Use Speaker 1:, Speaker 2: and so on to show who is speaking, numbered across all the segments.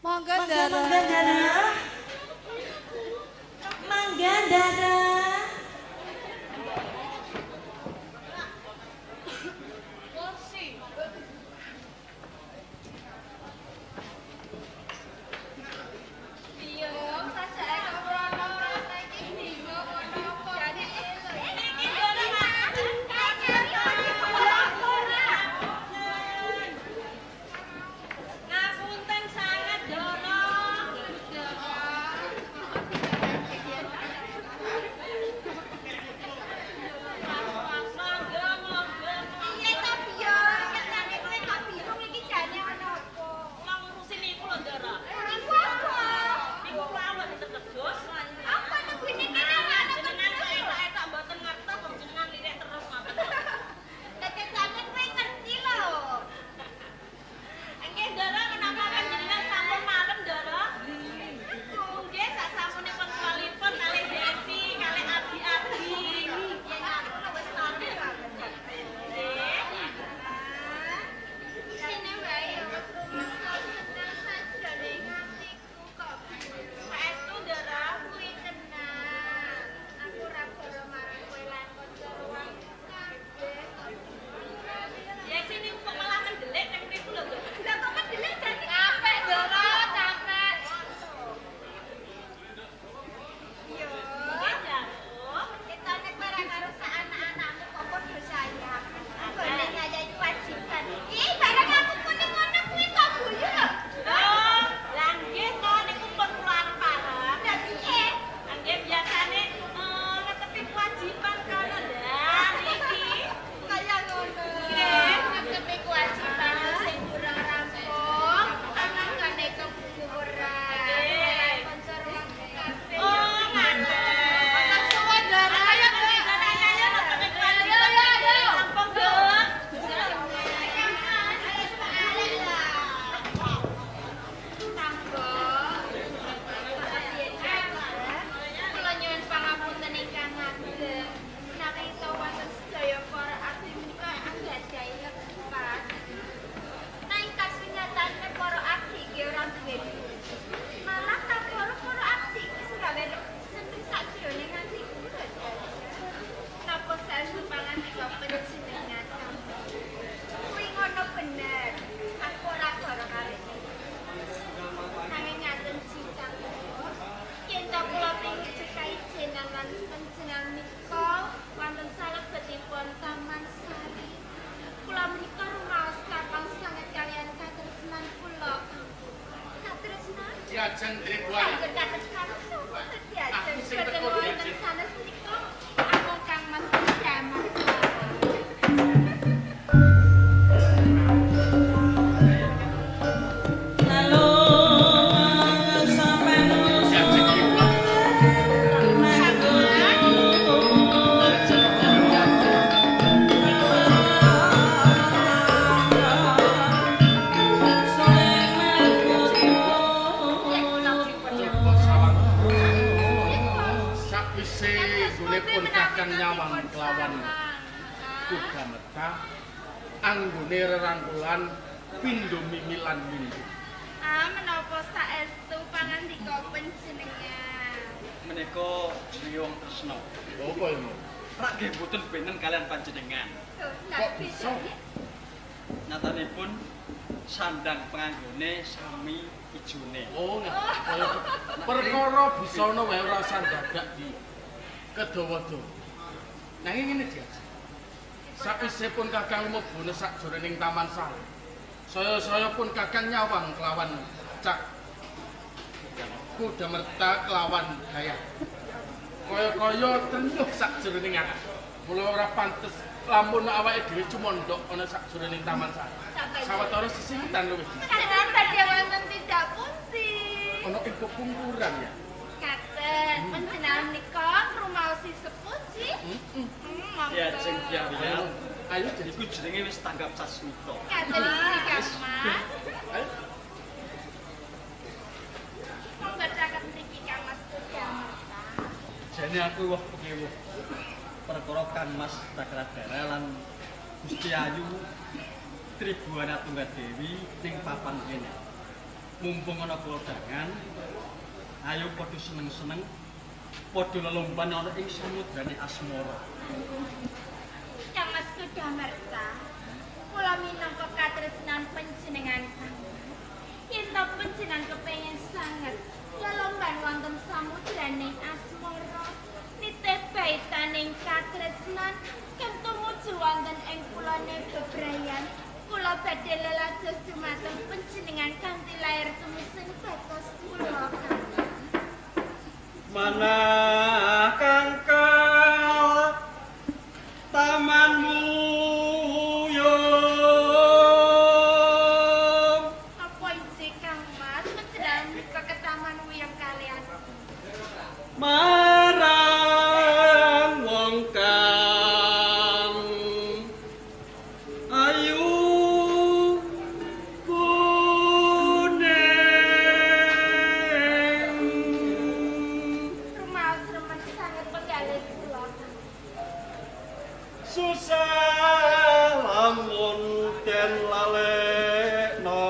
Speaker 1: Monggo Ndara.
Speaker 2: Monggo Ndara. Mangga Ndara.
Speaker 3: Diajeng Tribhuwana. Aku sing teko diajeng.
Speaker 4: Sanes menika aku Kang Mas Jamal.
Speaker 3: Anggone rerangkulan pindho mimi lan windu.
Speaker 4: Ah, menapa saestu pangandika panjenengan?
Speaker 5: Menika jenenge wong tresna.
Speaker 3: Lha apa ya?
Speaker 5: Rak nggih boten benten kalian panjenengan.
Speaker 3: Kok bisa?
Speaker 5: Nyatanipun sandang penganggone sami ijone.
Speaker 3: Oh, perkara busana wae ora usah dadak di kedawa-dawa. Nanging ngene Dias. Sakwise pun Kakang mlebu sakjroning Taman Sari. Saya-saya pun Kakang nyawang kelawan Cak Kudamerta kelawan Gaya. Kaya-kaya trenyuh sakjroning ati. Mula ora pantes lamun awake dhewe cumondhok ana sakjroning Taman Sari. Sawetara sesinggitan luwih.
Speaker 4: Kados badhe wonten tindak pundi?
Speaker 3: Ana ing pepungkuran ya.
Speaker 4: Katen panjenengan menika rumaosi sepuji. Heeh.
Speaker 5: Diajeng piyambak.
Speaker 3: Ayo
Speaker 5: iku jenenge wis tanggap sasmita.
Speaker 4: Katen iki Kang Mas.
Speaker 3: Ayo.
Speaker 4: Monggo caket mriki Kang Mas Kudamerta.
Speaker 5: Jane aku wah pekewuh. Perkara Kang Mas Cakradara lan Gusti Ayu Tribhuwana Tunggadewi ning papan kene. Mumpung ana klodangan, ayo padha seneng-seneng, padha lelomban ana ing samudrane asmara.
Speaker 4: Kang Mas Kudamerta, kula minangka katresnan panjenengan Kang Mas. Yen to panjenengan kepengin sanget lelomban wonten samudrane asmara, nitih baitaning katresnan kang tumuju wonten ing pulane bebrayan. Kula badhe lelados dumateng panjenengan kanthi lair tumusing batos kula Kang Mas.
Speaker 5: Manah kangkal tamanmu yo.
Speaker 4: Apa ije Kang Mas panjenengan menika ke taman wiyang kalian?
Speaker 5: Marang wong kang ayu kuning.
Speaker 4: Rumaos remen sanget penggalih kula.
Speaker 5: Susah lamun den lalekno.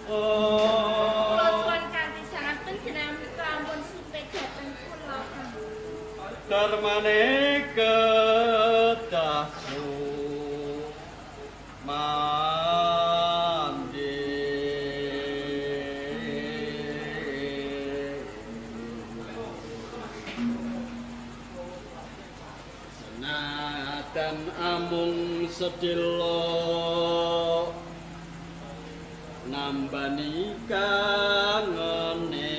Speaker 4: Kula suwun kanthi sanget panjenengan menika ampun supe dhateng kula Kang.
Speaker 5: Darmane kedah mandi. Senajan amung sedhela nambani kangene.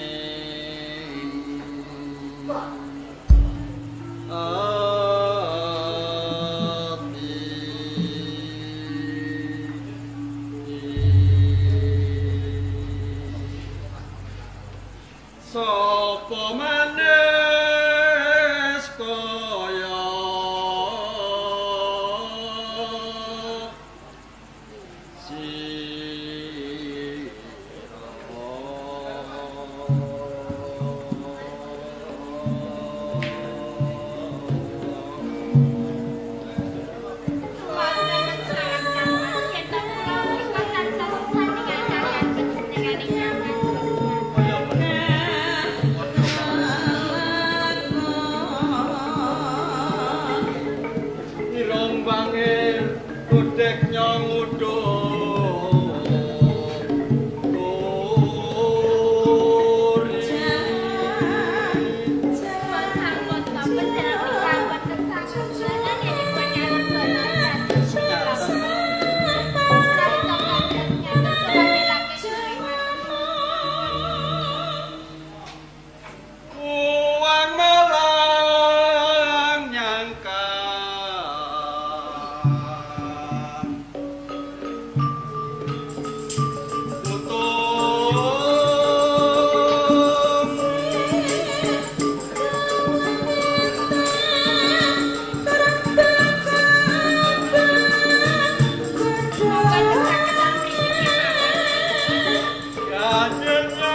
Speaker 5: Ati. Sapa manis kaya
Speaker 4: Kula remen sanget Kang Mas yen to kula menika tansah sesandingan kalian panjenengan ingkang
Speaker 5: Irung bangir kodhek nyong uduk turi.
Speaker 4: Kula sampun to panjenengan menika ampun kesanget yenipun nyalebana dados kula. Sarita kados ngaten sowane laki
Speaker 5: Uang malang nyangka utung.
Speaker 4: Monggo kesaketan mriki kemawon.
Speaker 5: Ganjelnya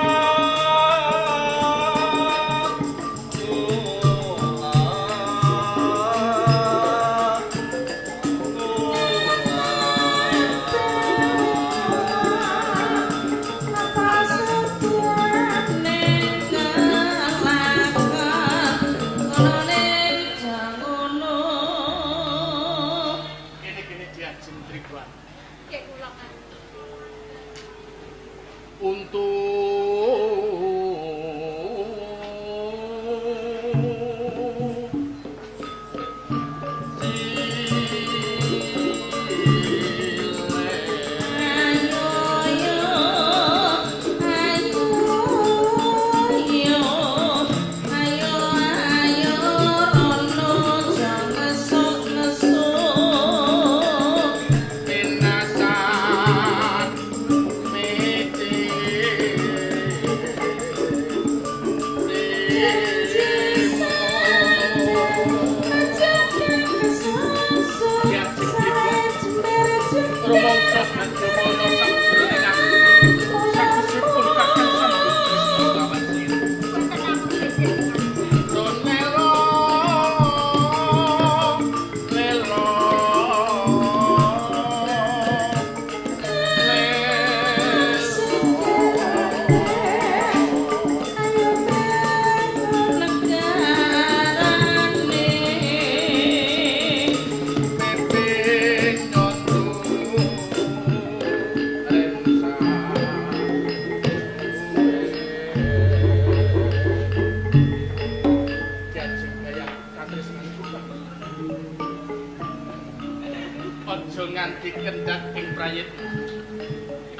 Speaker 3: Kene-kene diajeng Triguan.
Speaker 4: Nggih kula Kang.
Speaker 3: Untuk Minasan miti.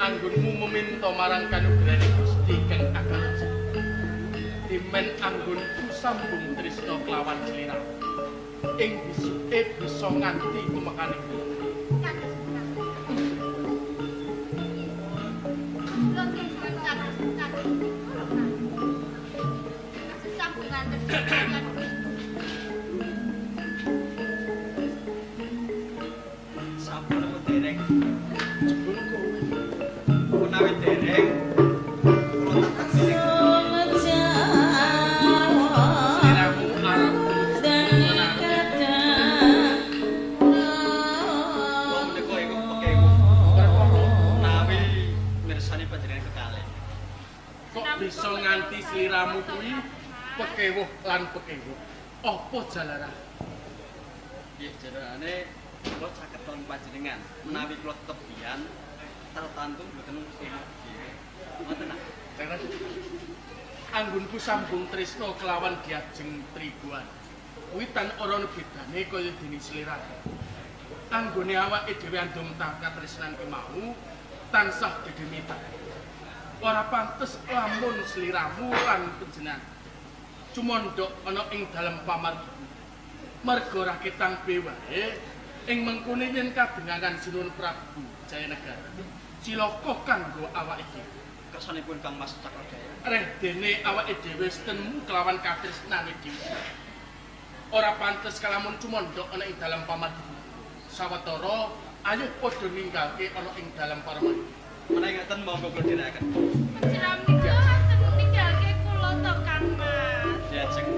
Speaker 3: Anggonmu meminta marang kanugrahane Gusti Kang Agung. Dimen anggonku sambung tresna kelawan sliramu. Ing bisuke bisa nganti tumekane.
Speaker 5: Sampun apa dereng? Jebul kowe. Menawi dereng kula tak dereng.
Speaker 3: Sliramu arep
Speaker 5: Kula menika iku pekewuh.
Speaker 3: Perkara
Speaker 5: Menawi mirsani panjenengan kekalih.
Speaker 3: Kok bisa nganti sliramu kuwi pekewuh lan pekewuh? Apa jalaran?
Speaker 5: Nggih, jarane kula caket lan panjenengan. Menawi kula tebian tartantu mboten ewuh. Ngoten ah.
Speaker 3: Jangan. Anggonku sambung tresna kelawan Diajeng Tribuana. Kuwi tan ora ana bedane kaya dene sliramu. Anggone awake dhewe andum katresnan ki mau tansah dedemita. Ora pantes lamun sliramu lan panjenengan cumondhok ana ing dalem pamargi. Merga raketang wae ing mengkone yen kadengaran Sinuwun Prabu Jayanegara. Cilaka kanggo awake dhewe.
Speaker 5: Kersanipun Kang Mas Cakradaya.
Speaker 3: Reh dene awake dhewe setemu kelawan katresnane dhewe. Ora pantes kalamun cumondhok ana ing dalem pamargi. Sawetara ayo padha ninggalke ana ing dalem pamargi.
Speaker 5: Menawi ngaten monggo kula dherekaken.
Speaker 4: Panjenengan menika ajeng ninggalke kula to Kang Mas.
Speaker 5: Diajeng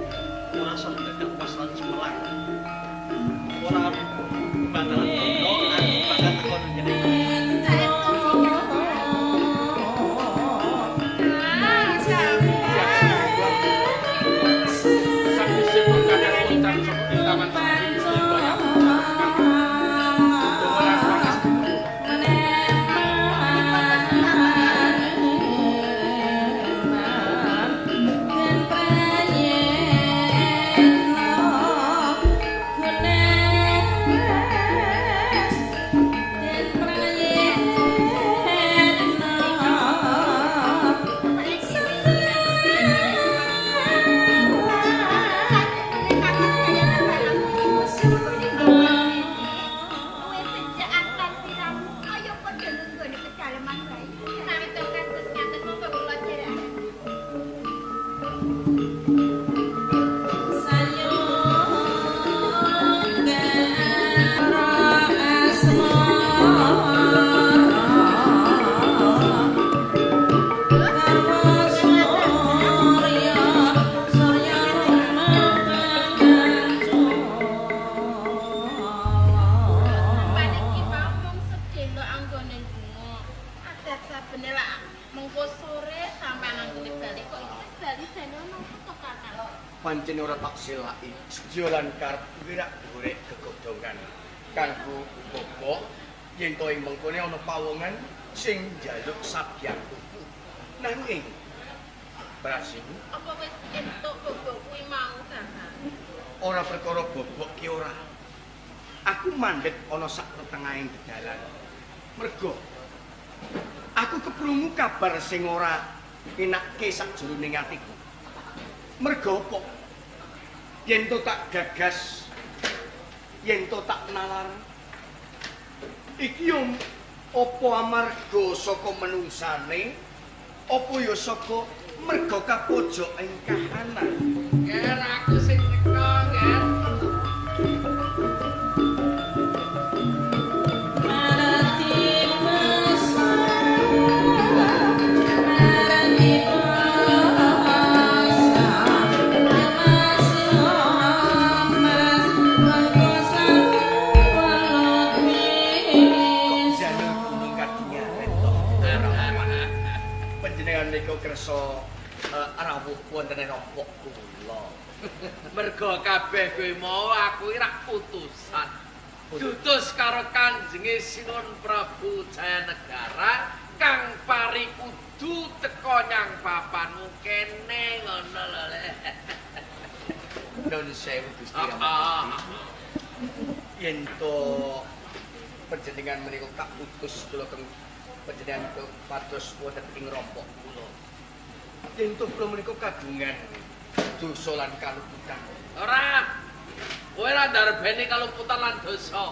Speaker 5: ora seneng was lan cemelang. Ora bantalan tondo aku bakal teko nang kene.
Speaker 3: Sakwise kakang loncat saka ing Taman Sari Jembayang. Donga pangestu.
Speaker 1: Pancen ora tak selaki sedya lan karep kuwi rak golek gegodhongan kanggo bobok yen to ing mengkone ana pawongan sing njaluk sabyan tuku. Nanging Prasing,
Speaker 4: apa wis entuk bobok kuwi mau Kakang?
Speaker 1: Ora perkara bobok ki ora. Aku mandheg ana sak tengahing dedalan. Mergo aku keprungu kabar sing ora enake sakjroning atiku. Mergo apa? Yen to tak gagas, yen to tak nalar, iki yo apa amarga saka menungsane, apa ya saka merga kapojok ing kahanan.
Speaker 3: Ger aku sing teko, Ger.
Speaker 1: Kersa rawuh wonten rompok kula.
Speaker 6: Merga kabeh kowe mau aku iki rak utusan. Diutus karo Kanjenge Sinuwun Prabu Jayanegara kang parikudu teka nyang papanmu kene ngono lho Le.
Speaker 1: Nuwun sewu Gusti Rama. Yen to panjenengan menika tak utus kula teng Panjenengan pados wonten ing rompok kula. Yen to kula menika kagungan dosa lan kaluputan.
Speaker 6: Ora. Kowe ora ndarbeni kaluputan lan dosa.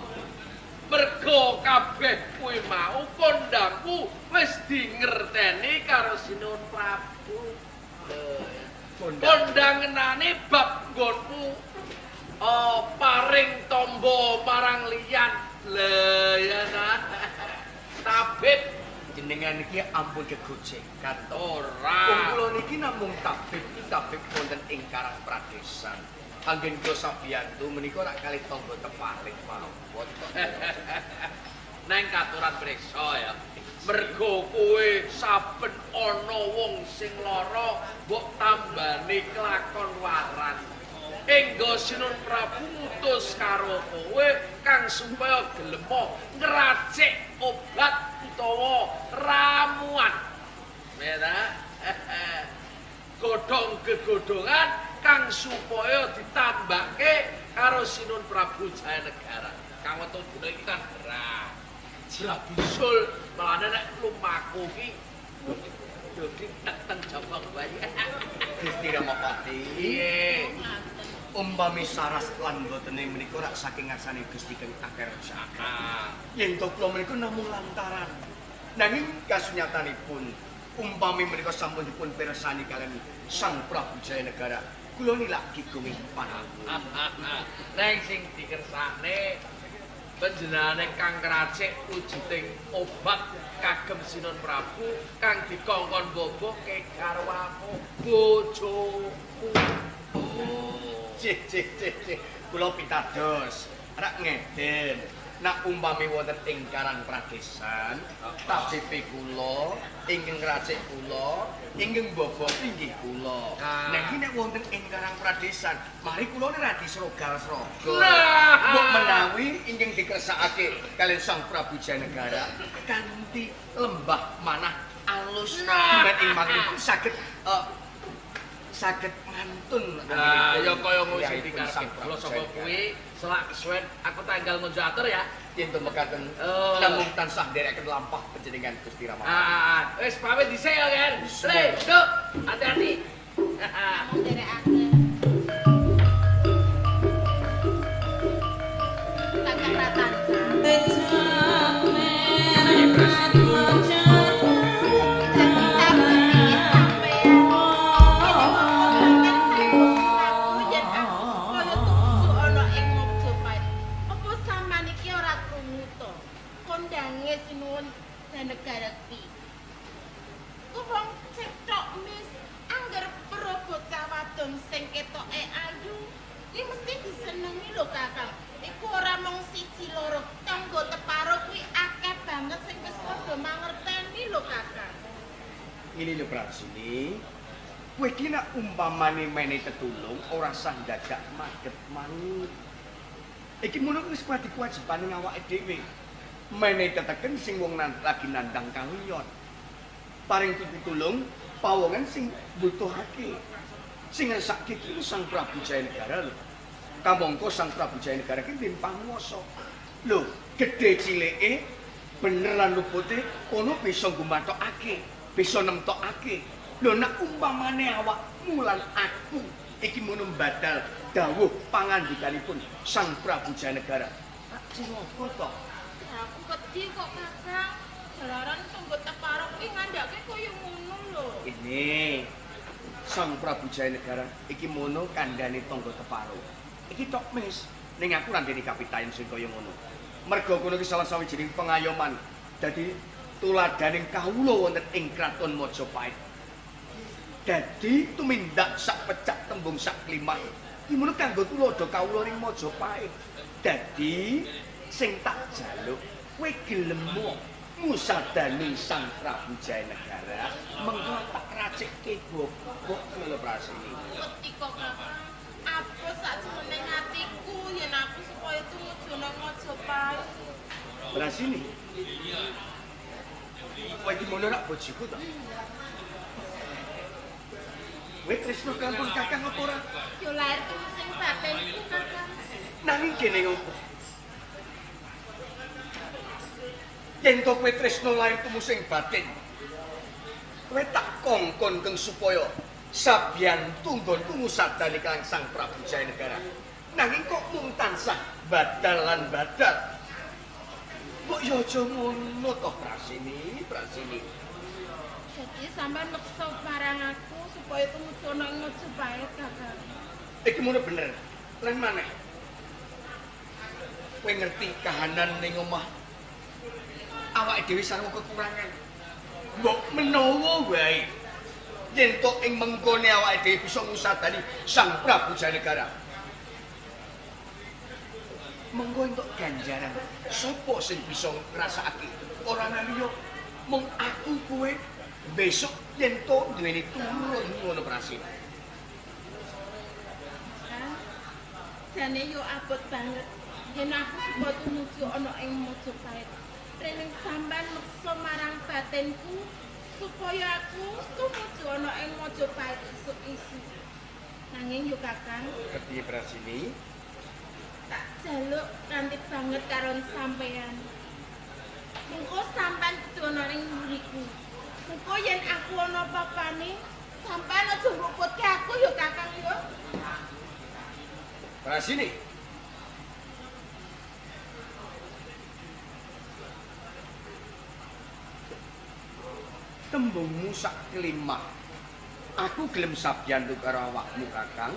Speaker 6: Mergo kabeh kuwi mau kondangku wis dingerteni karo Sinuwun Prabu. Kondang ngenani bab nggonku paring tombo marang liyan. Lha ya ta. Tabib
Speaker 1: jenengan iki ampun kegojekan to.
Speaker 6: Ora.
Speaker 1: Wong kula niki namung tabib, tabib wonten ing Karang Pradesan. Anggen kula sabiyantu menika rak kalih tangga tepalik mawon.
Speaker 6: Neng katuran priksa ya. Mergo kowe saben ana wong sing lara mbok tambani kelakon waras. Engga Sinuwun Prabu ngutus karo kowe kang supaya gelemo ngracik obat utawa ramuan. Ya ta? Godhong gegodhongan kang supaya ditambahke karo Sinuwun Prabu Jayanegara. Kang wetu dina iki kan gerah. Gerah bisul, malane nek lumaku ki dadi tek-teng jabang wae.
Speaker 1: Gusti Ramapati.
Speaker 6: Piye?
Speaker 1: Umpami saras lan botene menika rak saking ngarsane Gusti kang akeh rejaka. Yen to kula menika namung lantaran. Nanging kasunyatanipun umpami menika sampun dipun pirsani kaliyan Sang Prabu Jayanegara, kula nilak kigunging pananggung.
Speaker 6: Neng sing dikersakne panjenengane kang ngracik wujuding obat kagem Sinuwun Prabu kang dikongkon boboke garwamu bojoku.
Speaker 1: Cih cih cih cih, kula pitados rak ngeden. Nak umpami wonten ing Karang Pradesan, tabibe kula, ingkang ngracik kula, ingkang bobot inggih kula. Nek nek wonten ing Karang Pradesan, mari kula radi srogal-srogol. Mbok menawi ingkang dikersakake kaliyan Sang Prabu Jayanegara kanthi lembah manah alus dumen ing mangkipun saged saged mantun.
Speaker 6: Nah, ya kaya ngono sing dikarepke kula saka kuwi selak kesuwen aku tanggal ngonjo atur ya.
Speaker 1: Yen to mekaten namung tansah nderekaken lampah panjenengan Gusti Rama.
Speaker 6: Ah, wis pamit dhisik ya, Ken. Le, Nduk, hati-hati.
Speaker 4: Namung nderekaken. Kakang Ratansa.
Speaker 1: Ini lho Prasini, kowe iki nek umpamane mene tetulung ora sah dadak madhep manut. Iki mono wis kuwi kewajibane awake dhewe. Mene teteken sing wong lagi nandang kaliyon. Paring pitulung pawongan sing mbutuhake. Sing ngersake iki Sang Prabu Jayanegara lho. Kamangka Sang Prabu Jayanegara ki duwe panguwasa. Lho, gedhe cilike bener lan lupute kono bisa nggumathokake. Bisa nemtokake. Lho nek umpamane awakmu lan aku iki mono mbadal dawuh pangandikanipun Sang Prabu Jayanegara. Tak cilaka to.
Speaker 4: Aku wedi kok Kakang. Jalaran tangga teparo kuwi ngandhake kaya ngono lho.
Speaker 1: Ini Sang Prabu Jayanegara iki mono kandhane tangga teparo. Iki tok mis ning aku ra ndene kapitayan sing kaya ngono. Merga kono iki salah sawijining pengayoman. Dadi tuladaning kawula wonten ing kraton Majapahit. Dadi tumindak sak pecak tembung sak klimah. Iki mono kanggo tuladha kawula ning Majapahit. Dadi sing tak jaluk kowe gelem musadani Sang Prabu Jayanegara mengko tak racikke bobok ngono Prasini.
Speaker 4: Wedi kok Kakang. Apa sak jemene atiku yen aku supaya tumuju nang Majapahit.
Speaker 1: Prasini. Kowe iki mono rak bojoku to? Kowe tresno kampung Kakang apa ora?
Speaker 4: Yo lair temu sing batinku Kakang.
Speaker 1: Nanging kene ngopo? Yen to kowe tresna lair tumusing batin. Kowe tak kongkon keng supaya sabiyantu nggonku ngusadani kang Sang Prabu Jayanegara. Nanging kok mung tansah badal lan badal. Mbok yo aja ngono to Prasini, Prasini.
Speaker 4: Jadi sampean meksa marang aku supaya tumuju ana ing Majapahit, Kakang.
Speaker 1: Iki ngono bener. Lan maneh. Kowe ngerti kahanan ning omah. Awake dhewe sarwa kekurangan. Mbok menawa wae yen to ing mengkone awake dhewe bisa ngusadani Sang Prabu Jayanegara. Mengko entuk ganjaran. Sopo sing bisa ngrasakake? Ora ana liya mung aku kowe besok yen to duweni turun ngono Prasini.
Speaker 4: Jane yo abot banget yen aku supaya tumuju ana ing Majapahit. Rening sampean meksa marang batinku supaya aku tumuju ana ing Majapahit isuk-isuk. Nanging yo Kakang,
Speaker 1: kepiye Prasini?
Speaker 4: Tak jaluk kanthi banget karo sampean. Mengko sampean kudu ana ing mburiku. Mengko yen aku ana papane, sampean aja ngruputke aku yo Kakang yo.
Speaker 1: Prasini. Tembungmu sak kelimah. Aku gelem sabyantu karo awakmu Kakang.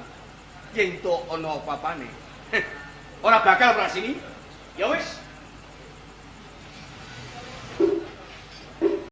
Speaker 1: Yen to ana papane. Ora bakal Prasini. Ya wis,